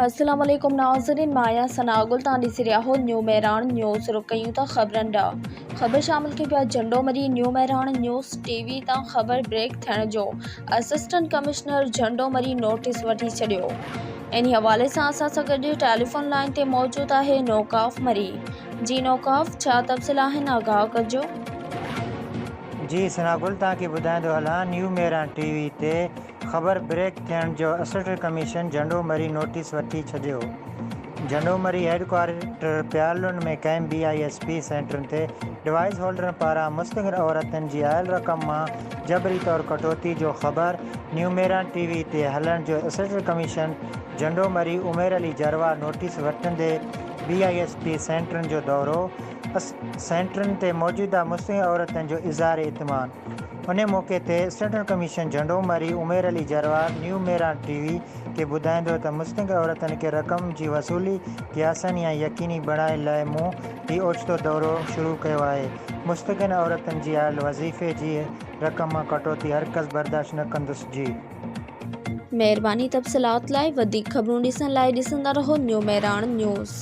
السلام عليڪم ناظرين مان آهيان ثناء گل تان ڏسي رهيا هو نيو مهراڻ نيوز رخ ڪيون ٿا خبرن ڏانهن خبر شامل ڪيون پيا Jhando Marri new Mehran news T V تان خبر بريڪ ٿيڻ جو assistant commissioner Jhando Marri notice وٺي ڇڏيو انهي حوالي سان اسان سان گڏ ٽيليفون لائين تي موجود آهي نوڪاف مري جي نوڪاف ڇا تفصيل آهن آگاهه ڪجو. جي ثناء گل توهان کي ٻڌائيندو هلان نيو مهراڻ ٽي وي تي خبر بريڪ ٿيڻ جو assistant commissioner Jhando Marri notice وٺي ڇڏيو. جهنڊو مري هيڊ ڪوارٽر پيارلن ۾ قائم بي I S P سينٽرن تي ڊوائيس هولڊرن پاران مستقل عورتن جي آيل رقم مان جبري طور ڪٽوتي جو خبر نيو ميران ٽي وي تي هلڻ جو assistant commissioner Jhando Marri Umair Ali Jarwar notice وٺندي بي I S P سينٽرن جو دورو سينٽرن تي موجوده مستقل عورتن جو اظهار اطمينان. انهي موقعي تي assistant commissioner Jhando Marri Umair Ali Jarwar new Mehran T V کي ٻڌائيندو ته مستحق عورتن کي رقم جي وصولي کي آساني ۽ يقيني بڻائڻ لاء مون هي اوچتو دورو شروع ڪيو آهي مستحقن عورتن جي آيل وظيفي جي رقم مان ڪٽوتي هرگز برداشت نه ڪندس جي. مهرباني تفصيلات لاء وڌيڪ خبرون ڏسڻ لاء ڏسندا رهو نيو مهراڻ نيوز.